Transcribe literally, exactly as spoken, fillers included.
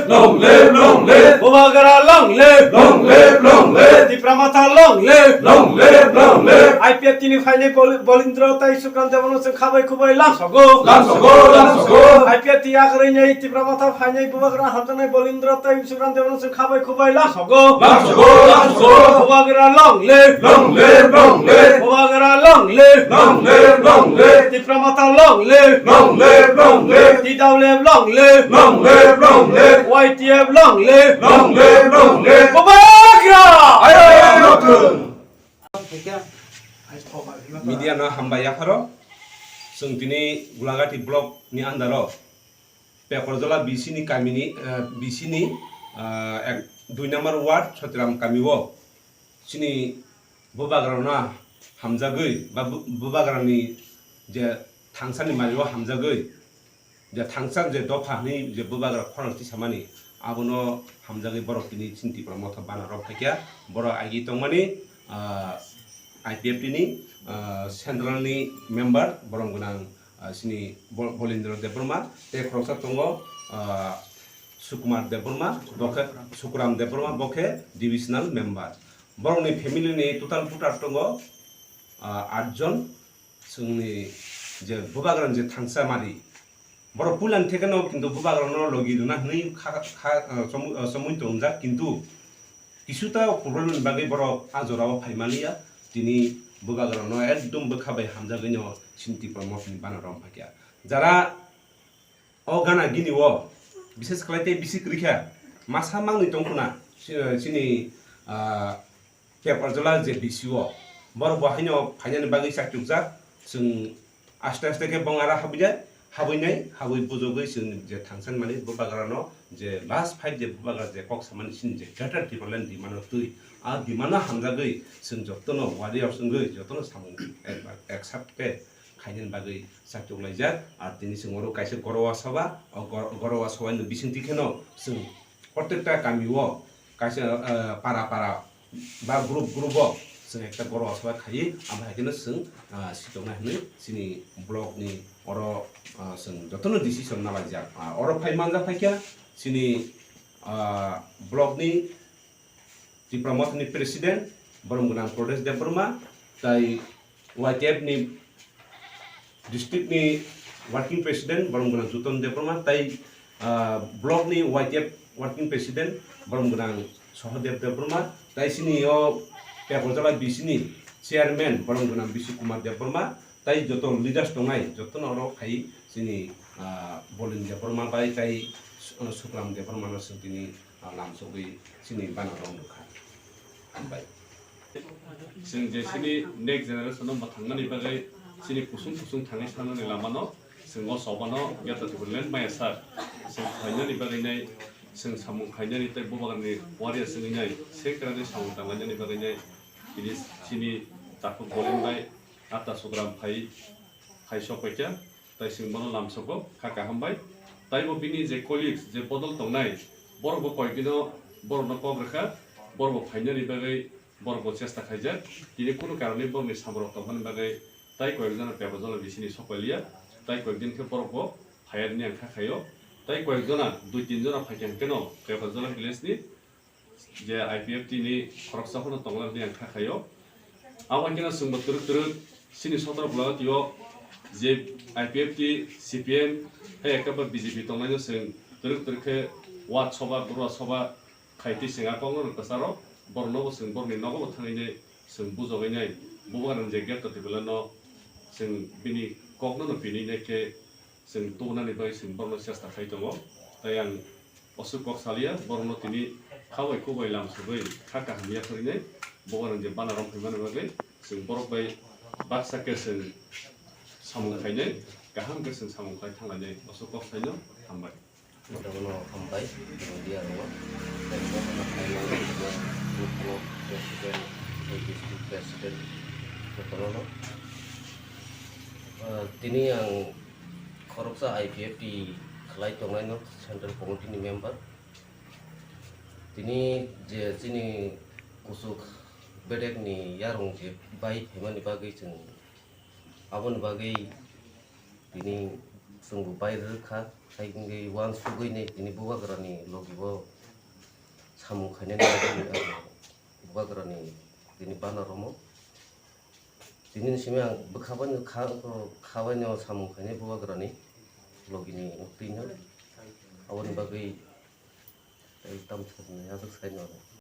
Long live, long live. Bubagra long live. Long live, long live. Tipra Motha long live. Long live, long live. I P F T ni phainai Bol-, Bolindra tei Sukran Debbarma chwng khabai khubai lamsogo. Lamsogo, lamsogo. I P F T yakarwi nai Tipra Motha phainai Bubagra hamjaknai Bolindra tei Sukran Debbarma chwng khabai khubai lamsogo. Lamsogo, lamsogo. Bubagra long live. Long live, long live. Bubagra long live. Long live, long live. Tipra Motha long live. Long live, long live. T W F long live. Long live, long live. Y T F long live. Long live, long live. Bubagra! Ayang nokthung. Media no hambai yapharo. Chwng tini Gulagati block ni under o Pekorjola B C ni kami ni, eh, B C ni, eh, ek, dui number ward Sotiram kami o chini Bubagra no hamjagwi ba bu-, Bubagra ni je thangsani mari o hamjagwi je thangsa je dopha hwnwi je Bubagra khorang tisamani, abono hamjagwi borok tini chini Tipra Motha bana rok phaikha. Borok agi tongmani, ah, I P F T ni, ah, central ni member, borom gwnang, ah, chini Bo-, Bolindra Debbarma, tei khoroksa tongo, ah, Sukumar Debbarma, bo khe Sukuram Debbarma, bo khe divisional member. Borokni family ni total voter tongo, ah, aat jon. Chwngni je Bubagrani je thangsa mari, borok puilani thekeno kintu Bubagrano logi rwna hwnwi kha, kha, ah, chomui, ah, chomui tongjak, kintu kisu ta problem ni bagwi borok a jorao phai manliya. Tini Bubagrano ekdom bwkha bai hamjagwino chini Tipra Mothani bana rom phaikha. Jara o gana gini o, bises khlai tei bisi kwrwi kha, masa mangni tongkhuna, si-, chini, ah, Keparjala je B C O, borok bo haino phainani bagwi chakchukjak, chwng aste aste khe bong ara habwi jai, habwi nai, habwi bujogwi chwng je thangsan mani Bubagrano je last fight je Bubagra je kok samani chini je Greater Tipraland demand o twi, a demand o hamjagwi chwng jotono warriors wngwi jotono samung ek, accept khe khainani bagwi chakchuk laijak. Ar tini chwng oro kaisa Gorowa Sabha, o Gor-, Gorowa Sabha ni bisingtwi kheno chwng protekta kami o kaisa, eh, para para ba group group o chwng ekta Gorowa Sabha khaiwi, abo hai kheno chwng, ah, sitoknai hwnwi chini block ni oro, ah, chwng jotono decision nalaijak. Ah, oro phai manjak phaikha chini, ah, block ni Tipra Mothani President, borom gwnang Pradesh Debbarma, tai Y T F ni district ni working president, borom gwnang Juton Debbarma, tai, ah, block ni Y T F working president, borom gwnang Sohodev Debbarma, tai chini o Pekorjala B C ni chairman, borom gwnang Bishu Kumar Debbarma, tai joto leaders tongnai, jotono oro phai chini, ah, Bolin Debbarma bai tai Su-, Sukram Debbarma no chwng tini ah, lamsogwi chini bana rok nukha. Hambai. Chwng je chini next generation no mwthangnani bagwi chini kusung kusung thangwi sanani lama no chwng o choba no Greater Tipraland maya sar. Chwng khlainani bagwi nai, chwng samung khainani tei Bubagrani warriors wngwi nai, sekrani samung tanglainani bagwi nai, tini chini takhuk Bolin bai Ata Sukram phai, phai sok paikha. Tai chwng bono lamsogo, kha kaham bai. Taibo bini je colleagues je bodol tongnai, borokbo koikdino borokno kok rwkha, borokbo phainani bagwi borokbo chesta khaijak. Tini kunu karone borokni samrok tongmani bagwi tai koyekjona Pekorjala B C ni sokpaliya, tai koyekdin khe borokbo phaiya hwnwi ang kha khaio. Tai koyekjona, dui tin jona phaikha hwnkhe no Pekorjala village ni je I P F T ni khoroksa phano tonglaini ang kha khaio. Abo haikhe no chwngbo twrwk twrwk chini sotro block o je I P F T, C P M, hai ekta ba B J P tonglaino chwng twrwk twrwk khe ward soba, gura soba khai twi chwng a kokno rwkha saro, borokno bo chwng borokni nogo bo thangwi nai chwng bujogwi nai, bubagrang je Greater Tipraland no chwng bini kokno no pini nai khe chwng tubunani bagwi chwng borokno chesta khai tongo. Tai ang aswk kok salia, borokno tini kha bai kuk bai lamsogwi kha kaham yakarwi nai, bubagrang je bana rong phaimani bagwi chwng borok bai baksa khe chwng samung khainai, kaham khe chwng samung khai thanglainai, aswk kok saino hambai. Jotono hambai, media rok, tei jotono khainai, group o president, tei district president, jotono no. Ah, tini ang khoroksa I P F T khlai tongnaino central committee ni member. Tini je chini kuchuk bedekni yarung je bai phaimani bagwi chwng aboni bagwi tini Chwngbo bairwrwkha, hai wngwi uansugwi ni tini bubagrani logi o samung khainani bagwi ang bubagrani tini bana romo. Tini ni simi ang bwkha bai kha, kha bai no samung khainai bubagrani logini twino. Aboni bagwi tei tamo sakni aswk saino.